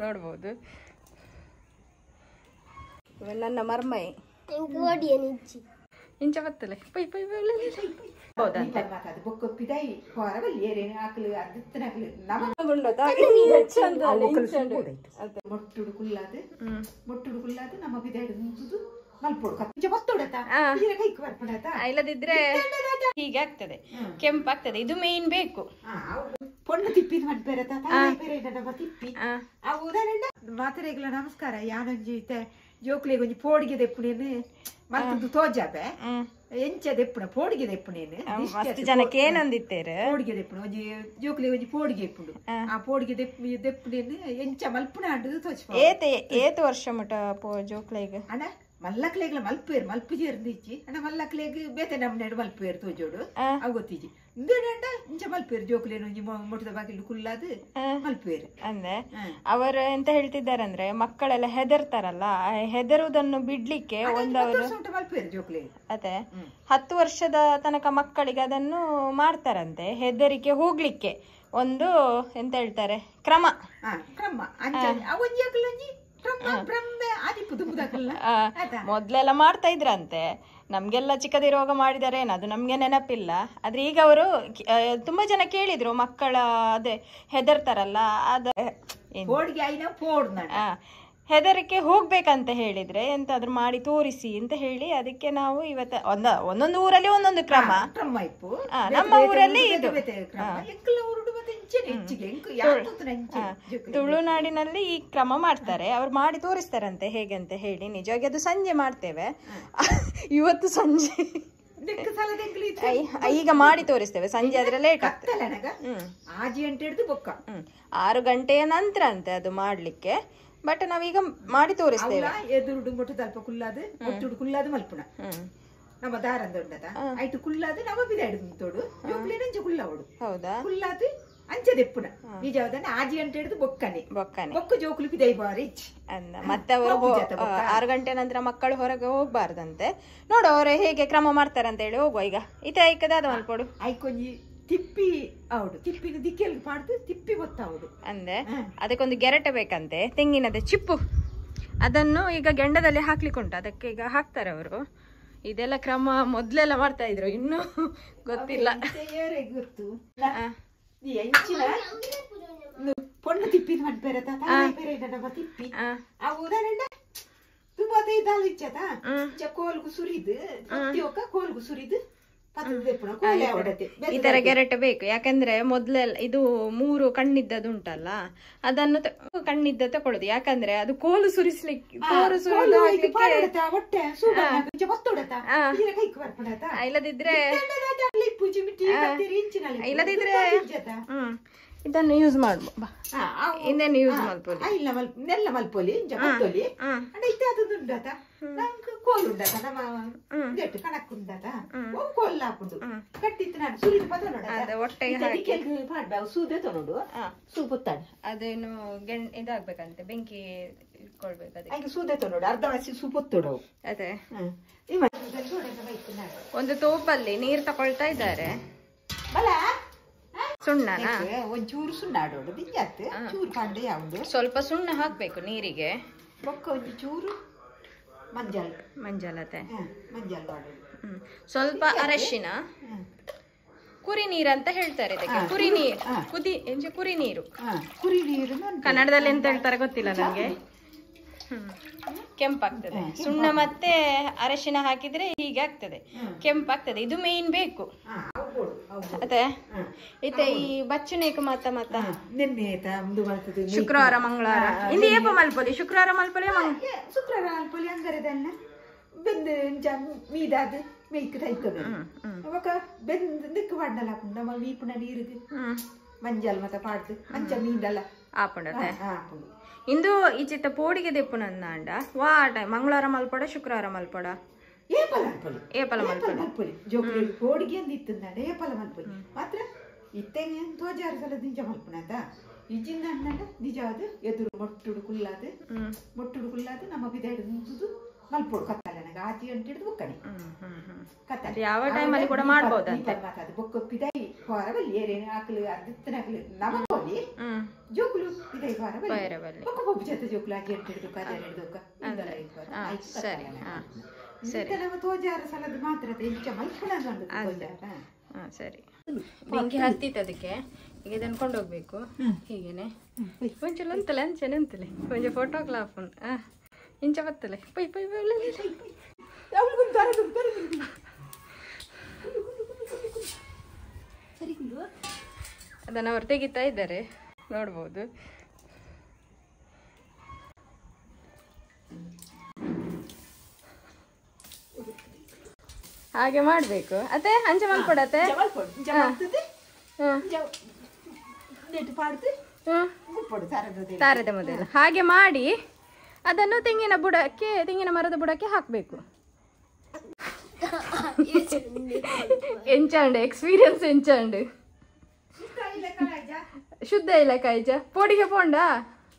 ನೋಡ್ಬೋದು. ನನ್ನ ಮರ್ಮೈ ಇಂಚ ಬತ್ತಲೆ ಪೈ ಪೈ ಹೌದಂತೆ. ಇಲ್ಲದಿದ್ರೆ ಹೀಗೆ ಆಗ್ತದೆ, ಕೆಂಪಾಗ್ತದೆ. ಇದು ಮೇನ್ ಬೇಕು. ಮಾತರೆಗಳ ನಮಸ್ಕಾರ. ಯಾನೊಂಜಿ ಜೋಕ್ಲೆಗ್ ಒಂಜಿ ಪೋಡಿಗೆ ದೆಪ್ಪುನೇನು ಮಲ್ತುದು ತೋಜಾಪೆ ಎಂಚ ದೆಪ್ಪುನ ಪೋಡಿಗೆ ದೆಪ್ಪುನೇನು ಮಸ್ತ್ ಜನಕ್ಕೆ ಏನಂದಿತ್ತೇರು ಪೋಡಿಗೆ ದೆಪ್ಪುನ ಒಂಜಿ ಜೋಕ್ಲೆಗ್ ಒಂಜಿ ಪೋಡಿಗೆ ಇಪ್ಪುಂಡು. ಆ ಪೋಡಿಗೆ ದೆಪ್ಪುನೇನು ಎಂಚ ಮಲ್ಪುನ ಅಂಡುದು ತೋಜ. ಏತ್ ಏತ್ ವರ್ಷ ಮುಟ ಪೋ ಜೋಕ್ಲೆಗ್ ಅಣ್ಣ ಮಲ್ಲಕ್ಲೆಗ್ಲ ಮಲ್ಪೇರು ಮಲ್ಪುಜೇರ್ಂದು ಇಜ್ಜಿ ಅಣ್ಣ. ಮಲ್ಲಕ್ಲೆಗ್ ಬೇತೆ ನಮ್ನೆಡ್ ಮಲ್ಪೇರು ತೋಜೋಡು ಅವು ಗೊತ್ತಿಜ್ಜಿ. ಇಂದೇನಂಡ ಇಂಚ ಮಲ್ಪೇರು ಜೋಕ್ಲೇನು ಒಂಜಿ ಮೊಟ್ಟದ ಬಾಗಿಲು ಕುಲ್ಲಾದು ಮಲ್ಪೇರು ಅಂದ್ರೆ. ಅವರು ಎಂತ ಹೇಳ್ತಿದ್ದಾರೆ ಅಂದ್ರೆ ಮಕ್ಕಳೆಲ್ಲ ಹೆದರ್ತಾರಲ್ಲ, ಹೆದರುವುದನ್ನು ಬಿಡ್ಲಿಕ್ಕೆ ಒಂದವರು ಮಲ್ಪೇರು ಜೋಕ್ಲೆ. ಅದೇ 10 ವರ್ಷದ ತನಕ ಮಕ್ಕಳಿಗೆ ಅದನ್ನು ಮಾಡ್ತಾರಂತೆ, ಹೆದರಿಕೆ ಹೋಗ್ಲಿಕ್ಕೆ ಒಂದು ಎಂತ ಹೇಳ್ತಾರೆ ಕ್ರಮ. ಕ್ರಮ ಮೊದ್ಲೆಲ್ಲ ಮಾಡ್ತಾ ಇದ್ರಂತೆ. ನಮ್ಗೆಲ್ಲ ಚಿಕ್ಕದಿರುವಾಗ ಮಾಡಿದಾರೆ ಏನು ಅದು ನಮ್ಗೆ ನೆನಪಿಲ್ಲ. ಆದ್ರೆ ಈಗ ಅವರು ತುಂಬಾ ಜನ ಕೇಳಿದ್ರು ಮಕ್ಕಳ ಅದೇ ಹೆದರ್ತಾರಲ್ಲ ಅದ ಹೆದರಿಕೆ ಹೋಗ್ಬೇಕಂತ ಹೇಳಿದ್ರೆ ಎಂತಾದ್ರೂ ಮಾಡಿ ತೋರಿಸಿ ಅಂತ ಹೇಳಿ, ಅದಕ್ಕೆ ನಾವು ಇವತ್ತ ಒಂದೊಂದು ಊರಲ್ಲಿ ಒಂದೊಂದು ಕ್ರಮ. ನಮ್ಮ ಊರಲ್ಲಿ ಇದು ತುಳುನಾಡಿನಲ್ಲಿ ಈ ಕ್ರಮ ಮಾಡ್ತಾರೆ, ಅವ್ರು ಮಾಡಿ ತೋರಿಸ್ತಾರಂತೆ ಹೇಗೆ ಅಂತ ಹೇಳಿ. ನಿಜವಾಗಿ ಅದು ಸಂಜೆ ಮಾಡ್ತೇವೆ, ಇವತ್ತು ಸಂಜೆ ಈಗ ಮಾಡಿ ತೋರಿಸ್ತೇವೆ. ಸಂಜೆ ಆದ್ರೆ ಲೇಟ್ ಆಗ್ತದೆ. 6 ಗಂಟೆಯ ನಂತರ ಅಂತೆ ಅದು ಮಾಡ್ಲಿಕ್ಕೆ. ಬಟ್ ನಾವೀಗ ಮಾಡಿ ತೋರಿಸ್ತೇವೆ. ನಮ್ಮ ದಾರಂದ ಐಟು ಕುಲ್ಲಾದು ನಮ್ಮ ಬಿದಾಡು ತೋಡು ಜೋಕ್ಲೇನಂಚ ಕುಲ್ಲವಡು. ಹೌದಾ? ಕುಲ್ಲಾದು ಅಂಚ ದೆಪ್ಪುನ ನಿಜವಾದ ಆಜಿ ಗಂಟೆ ಹಿಡಿದು ಬೊಕ್ಕನೆ ಬೊಕ್ಕನೆ ಬೊಕ್ಕ ಜೋಕುಲು ಬಿದೈ ಬಾರಿ ಅಂದ. ಮತ್ತೆ ಅವರು 6 ಗಂಟೆ ನಂತರ ಮಕ್ಕಳು ಹೊರಗೆ ಹೋಗ್ಬಾರ್ದಂತೆ. ನೋಡು ಅವರು ಹೇಗೆ ಕ್ರಮ ಮಾಡ್ತಾರೆ ಅಂತ ಹೇಳಿ ಹೋಗುವ ಈಗ. ಇತ ಐಕದಾದ ಮಲ್ಪೊಡು ಐಕೊಂಜಿ ತಿಪ್ಪಿ ಅವಡು ತಿಪ್ಪಿನ ದಿಕ್ಕೆಲ್ ಪಾಡ್ದು ತಿಪ್ಪಿ ಗೊತ್ತಾವಡು ಅಂದೆ. ಅದಕ್ಕೊಂದು ಗೆರಟೆ ಬೇಕಂತೆ, ತೆಂಗಿನದ ಚಿಪ್ಪು. ಅದನ್ನು ಈಗ ಗೆಂಡದಲ್ಲಿ ಹಾಕ್ಲಿಕ್ಕೆ ಉಂಟು, ಅದಕ್ಕೆ ಈಗ ಹಾಕ್ತಾರೆ ಅವರು. ಇದೆಲ್ಲ ಕ್ರಮ ಮೊದ್ಲೆಲ್ಲ ಮಾಡ್ತಾ ಇದ್ರು, ಇನ್ನು ಗೊತ್ತಿಲ್ಲ. ಗೊತ್ತು ಪೊಣ್ಣು ತಿಪ್ಪಿ ತಿಪ್ಪಿ ತುಂಬಾ ಕೋಲ್ಗು ಸುರಿದು ಕೋಲ್ಗು ಸುರಿದು ಈ ತರ ಗೆರಟೆ ಬೇಕು. ಯಾಕಂದ್ರೆ ಮೊದ್ಲೆಲ್ಲ ಇದು 3 ಕಣ್ಣಿದ್ದದು ಉಂಟಲ್ಲ, ಅದನ್ನು ಕಣ್ಣಿದ್ದ ತಕೊಳ್ಳುದು. ಯಾಕಂದ್ರೆ ಅದು ಕೋಲು ಸುರಿಸ್ಲಿಕ್ಕೆ, ಕೋಲು ಸುರಿದು ಹಾಕ್ಲಿಕ್ಕೆ. ಇಲ್ಲದಿದ್ರೆ ಇಲ್ಲದಿದ್ರೆ ಇದನ್ನು ಯೂಸ್ ಮಾಡ್ಬೋದು. ಇದನ್ನು ಯೂಸ್ ಮಲ್ಪೊಲಿ ನೆಲ್ಲ ಮಲ್ಪೊಲಿ ಮಲ್ಪೊಲಿ ಕೋಲು ಉಂಡತ ನಮ್ಮ ಗಟ್ಟಿ ಕಣಕ್ ಉಂಡತ ಕೋಲ್ ಹಾಕುಂಡು ಕಟ್ಟಿತ್ತು ನಾನು ಸುರಿದು ಹೊಟ್ಟೆಗೆ ಪಾಡ್ಬ ಸೂದೆ ತೊಗೊಂಡು ಸೂ ಪುತ್ತಾಡು ಅದೇನು ಇದಾಗ್ಬೇಕಂತೆ, ಬೆಂಕಿ ಇಟ್ಕೊಳ್ಬೇಕು ಅದಕ್ಕೆ. ಸೂದೆ ತೊಗೊಂಡು ಅರ್ಧ ವಾಸಿ ಸೂ ಪೊತ್ತೋಡು. ಅದೇ ಒಂದು ತೋಪಲ್ಲಿ ನೀರ್ ತಕೊಳ್ತಾ ಇದ್ದಾರೆ. ಸುಣ್ಣನ ಒಂಚೂರು ಸುಣ್ಣ ಆಡೋಡು ಬಿಂಜಾತ್ ಚೂರು ಪಾಂಡೆ ಯಾವುದು ಸ್ವಲ್ಪ ಸುಣ್ಣ ಹಾಕ್ಬೇಕು ನೀರಿಗೆ. ಬೊಕ್ಕ ಒಂಜಿ ಚೂರು ಮಂಜಲ್ ಮಂಜಲತೆ ಮಂಜಲ್ ಮಾಡೋದು ಸ್ವಲ್ಪ ಅರಶಿನ, ಕುರಿ ನೀರು ಅಂತ ಹೇಳ್ತಾರೆ ಇದಕ್ಕೆ. ಕುರಿ ನೀರು ಕುದಿ ಕುರಿ ನೀರು, ಕುರಿ ನೀರು ಕನ್ನಡದಲ್ಲಿ ಎಂತ ಹೇಳ್ತಾರೆ ಗೊತ್ತಿಲ್ಲ ನನಗೆ. ಕೆಂಪಾಗ್ತದೆ ಸುಣ್ಣ ಮತ್ತೆ ಅರಶಿನ ಹಾಕಿದ್ರೆ ಹೀಗೆ ಆಗ್ತದೆ, ಕೆಂಪಾಗ್ತದೆ. ಇದು ಮೇನ್ ಬೇಕು. ಅದೇ ಇತ್ತೆ ಈ ಬಚ್ಚುನೇಕ ಮತ್ತ ಮತ್ತ ಶುಕ್ರವಾರ ಮಂಗಳವಾರ ಇಂದು ಏಪ ಮಲ್ಪೊಲಿ, ಶುಕ್ರವಾರ ಮಲ್ಪೊಲಿ ಶುಕ್ರವಾರ ಮಲ್ಪೊಲಿ ಅಂಗರದನ್ನ ಬೆಂದು ಮೀದಾದ ಮೇಯ್ಕ್ ತೈತದೆ ಅವಾಗ ಬೆಂದು ನಿಕ್ಕು ಪಾಡ್ನಲ್ಲ ಹಾಕೊಂಡು ನಮ್ಮ ಮೀಪುನ ನೀರಿಗೆ ಮಂಜಲ್ ಮತ್ತ ಪಾಡ್ದು ಅಂಚ ಮೀದಲ್ಲ ಆಪುಂಡತೆ. ಇಂದು ಈ ಚಿತ್ತ ಪೋಡಿಗೆ ದೆಪ್ಪುನಂದಾಂಡ ವಾ ಟೈಮ್ ಮಂಗಳವಾರ ಮಲ್ಪೊಡ ಶುಕ್ರವಾರ ಮಲ್ಪೊಡ ಏಪಲ ಮಲ್ಪೊಲಿ ಏಪಲ ಮಲ್ಪೊಲಿ ಮಲ್ಪೊಲಿ ಜೋಕುಲಿ ಪೋಡಿಗೆ ಅಂದ್ ಇತ್ತಂದಾಂಡ ಏಪಲ ಮಲ್ಪೊಲಿ ಮಾತ್ರ ಇತ್ತೆಂಗೆ ತೋಜಾರು ಸಲ ದಿಂಚ ಮಲ್ಪುನಂತ ಇಜ್ಜಿಂದ ಅಂದಂಡ ನಿಜವಾದ ಎದುರು ಮೊಟ್ಟುಡು ಕುಲ್ಲಾದು ಮೊಟ್ಟುಡು ಕುಲ್ಲಾದು ನಮ್ಮ ಬಿದಾಡು ಮುಂತುದು ಮಲ್ಪೋಡು ಕತ್ತಲೆನಗ 6 ಗಂಟೆ ಹಿಡಿದು ಬೊಕ್ಕನೆ ಕತ್ತಲೆ ಯಾವ ಟೈಮಲ್ಲಿ ಕೂಡ ಮಾಡ್ಬೋದಂತೆ. ಬೊಕ್ಕ ಪಿದಾಯಿ ಹೊರ ಬಲ್ಲಿ ಏರೇನು ಆಕಲು ಅದಿತ್ತನಕಲು ನಮ ಹೋಲಿ ಜೋಕುಲು ಪಿದಾಯಿ ಹೊರ ಬಲ್ಲಿ ಬೊಕ್ಕ ಪೊಪ್ಪು ಜೊತೆ ಜೋಕುಲು 6 ಗಂಟೆ ಹಿಡಿದು 6 ಹಿಡಿದು. ಸರಿ ಸರಿ ನಮ್ಮ ತೋಜಾರ ಸಲದ ಮಾತ್ರ ಇಂಚ ಮಲ್ಪುಣ ತೋಜಾರ. ಸರಿ ಬೆಂಕಿ ಹತ್ತಿತ್ತು ಅದಕ್ಕೆ ಈಗ ಇದನ್ನು ಕೊಂಡೋಗ್ಬೇಕು ಹೀಗೇನೆ. ಒಂಚೂರು ಅಂತಲೆ ಅಂಚೆನೆ ಅಂತಲೆ ಒಂಜಿ ಫೋಟೋ ಕ್ಲಾಪ್ ಉಂಟು. ಇಂಚ ಬತ್ತಲೆ ಪೈ ಪೈ ಪೈ ಅದನ್ನು ಅವರು ತೆಗಿತಾ ಇದ್ದಾರೆ ನೋಡ್ಬೋದು. ಹಾಗೆ ಮಾಡಬೇಕು ಅತ್ತೆ ಅಂಚೆ ಮಲ್ಪಡತ್ತೆ. ತಾರದ ಮೊದಲು ಹಾಗೆ ಮಾಡಿ ಅದನ್ನು ತೆಂಗಿನ ಬುಡಕ್ಕೆ ತೆಂಗಿನ ಮರದ ಬುಡಕ್ಕೆ ಹಾಕಬೇಕು. ಎಂಚಾಂಡ್ ಎಕ್ಸ್ಪೀರಿಯನ್ಸ್ ಎಂಚಾಂಡ್ ಶುದ್ಧ ಇಲ್ಲ ಕಾಯ್ಜ ಪೋಡಿಗೆ ಪೋಂಡ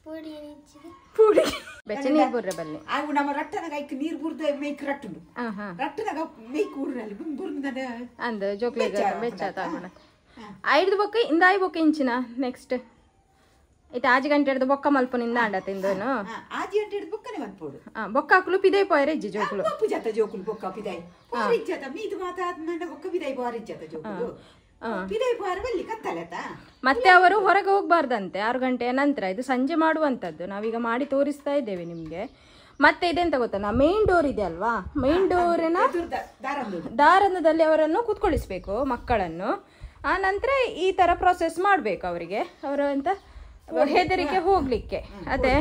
ಪೋಡಿಗೆ ಬೆಚ್ಚ ನೀರು ಬುರ್ರ ಬಲ್ಲೆ ನಮ್ಮ ರಟ್ಟನಾಗ ಐಕ್ ನೀರು ಬುರ್ದ ಮೇಕ್ ರಟ್ಟುಂಡು ರಟ್ಟನಾಗ ಮೇಕ್ ಊರಿನಲ್ಲಿ ಬುರ್ದ ಅಂದ ಜೋಕ್ಲೆ ಬೆಚ್ಚ ತಾಗುಣ ಐದು ಬೊಕ್ಕ ಇಂದಾಯಿ ಬೊಕ್ಕ ಇಂಚಿನ ನೆಕ್ಸ್ಟ್ ಇತ್ತೆ 6 ಗಂಟೆ ಹಿಡ್ದು ಬೊಕ್ಕ ಮಲ್ಪುನಿಂದ ಅಂಡ ತಿಂದನು 6 ಗಂಟೆ ಹಿಡ್ದು ಬೊಕ್ಕನೆ ಮಲ್ಪೋಡು. ಬೊಕ್ಕ ಹಾಕಲು ಪಿದೈ ಪೋಯರೆ ಇಜ್ಜಿ ಜೋಕುಲು ಪಪ್ಪು ಜಾತ ಜೋಕುಲು ಬೊಕ್ಕ ಪಿದೈ ಪೋರಿಜ್ಜತ ಮೀದು ಮಾತಾದ ಬೊಕ್ಕ ಪಿದೈ ಪೋರಿಜ್ಜತ ಜೋಕುಲು ಪಿದೈ ಪೋರ ಬಲ್ಲಿ ಕತ್ತಲೆತ. ಮತ್ತೆ ಅವರು ಹೊರಗೆ ಹೋಗ್ಬಾರ್ದಂತೆ 6 ಗಂಟೆಯ ನಂತರ. ಇದು ಸಂಜೆ ಮಾಡುವಂಥದ್ದು, ನಾವೀಗ ಮಾಡಿ ತೋರಿಸ್ತಾ ಇದ್ದೇವೆ ನಿಮಗೆ. ಮತ್ತೆ ಇದೆಂತ ಗೊತ್ತಾ, ಮೇನ್ ಡೋರ್ ಇದೆ ಅಲ್ವಾ, ಮೇನ್ ಡೋರಿನ ದಾರಂದದಲ್ಲಿ ಅವರನ್ನು ಕೂತ್ಕೊಳಿಸ್ಬೇಕು ಮಕ್ಕಳನ್ನು. ಆ ನಂತರ ಈ ತರ ಪ್ರೊಸೆಸ್ ಮಾಡಬೇಕು ಅವರಿಗೆ, ಅವರ ಎಂತ ಹೆದರಿಕೆ ಹೋಗ್ಲಿಕ್ಕೆ. ಅದೇ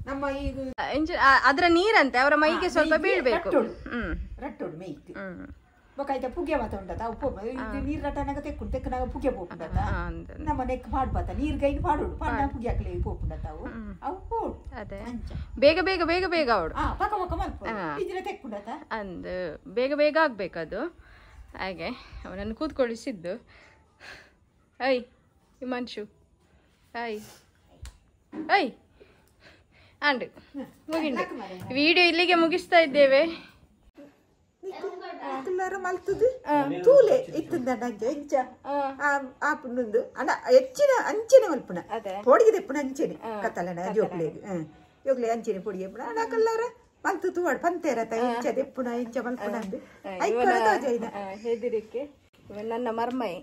ನಮ್ಮ ಈಗ ಅದರ ನೀರಂತೆ ಅವರ ಮೈಗೆ ಸ್ವಲ್ಪ ಬೀಳ್ಬೇಕು. ರಟ್ಟೋಡು ಮೈಕ್ ಬೊಕ ಪುಗೆ ಮಾತ ಉಂಟತ ಅವು ನೀರು ರಟ್ಟನಾಗ ತೆಕ್ಕು ತೆಕ್ಕನಾಗ ಪುಗೆ ಪೋಪುಂಡತ ನಮ್ಮ ನೆಕ್ ಪಾಡ್ಬಾತ ನೀರು ಗೈನ್ ಪಾಡೋಡು ಪಾಡ ಪುಗೆ ಹಾಕ್ಲಿ ಪೋಪುಂಡತ ಅವು ಅವು ಪೋಡು. ಅದೇ ಬೇಗ ಬೇಗ ಬೇಗ ಬೇಗ ಅವಡು ಪಕ ಪಕ ಮಲ್ಪ ಇದ್ರ ತೆಕ್ಕುಂಡತ ಅಂದ್ ಬೇಗ ಬೇಗ ಆಗ್ಬೇಕದು. ಹಾಗೆ ಅವನನ್ನು ಕೂತ್ಕೊಳಿಸಿದ್ದು. I Himanshu I I and ಮುಗಿಂಡು video ಇಲ್ಲಿಗೆ ಮುಗಿಸ್ತಾ ಇದ್ದೇವೆ. ತೂಲೆ ಇತ್ತಂದ ಎಂಚ ಆಪುಂಡು ಅಣ್ಣ ಹೆಚ್ಚಿನ ಅಂಚೆನೆ ಮಲ್ಪುಣ ಪೊಡಿಗೆ ದೆಪ್ಪುಣ ಅಂಚೆನೆ ಕತ್ತಲನ ಜೋಕ್ಲೆಗ್ ಜೋಕ್ಲೆ ಅಂಚೆನೆ ಪೊಡಿಗೆ ಅಣ್ಣ ಕಲ್ಲಾರ ಮಲ್ತು ತೂವಾಡು ಪಂತೇರತ ಎಂಚ ದೆಪ್ಪುಣ ಎಂಚ ಮಲ್ಪುಣ ಅಂದು ಹೆದರಿಕೆ. ನನ್ನ ಮರ್ಮೈ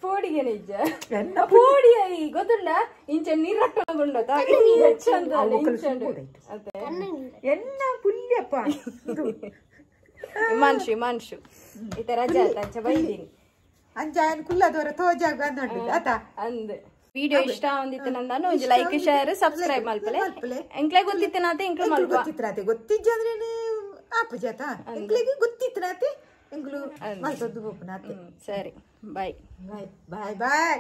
ಪೋಡಿಗೆ ನಿಜ ಪೋಡಿ ಗೊತ್ತುಂಡ ಇಂಚ ನೀರಟ್ಟುಂಡ ಎನ್ನ ಪುಲ್ಯಪ್ಪ ಹಿಮಾಂಶು ಹಿಮಾಂಶು ಈ ತರ ರಜೆ ಆತ ಬೈದೀನಿ ಅಂಚ ಕುಲ್ಲದವರ ತೋಜಾಗ ಆತ ಅಂದ್ ವಿಡಿಯೋ ಇಷ್ಟ ಒಂದಿತ್ತು ನಂದಾನು ಒಂಜಿ ಲೈಕ್ ಶೇರ್ ಸಬ್ಸ್ಕ್ರೈಬ್ ಮಲ್ಪಲೆ. ಎಂಕ್ಲೆ ಗೊತ್ತಿತ್ತನಾತೆ ಎಂಕ್ಲು ಮಲ್ಪ ಗೊತ್ತಿತ್ತನಾತೆ ಗೊತ್ತಿಜ್ಜಂದ್ರೆ ಆಪು ಜಾತ ಎಂಕ್ಲೆಗೆ ಗೊತ್ತಿತ್ತನಾತೆ ಎಂಕ್ಲು ಮಲ್ಪದ್ದು ಬೋಪನಾತೆ. ಸರಿ ಬಾಯ್ ಬಾಯ್ ಬಾಯ್ ಬಾಯ್.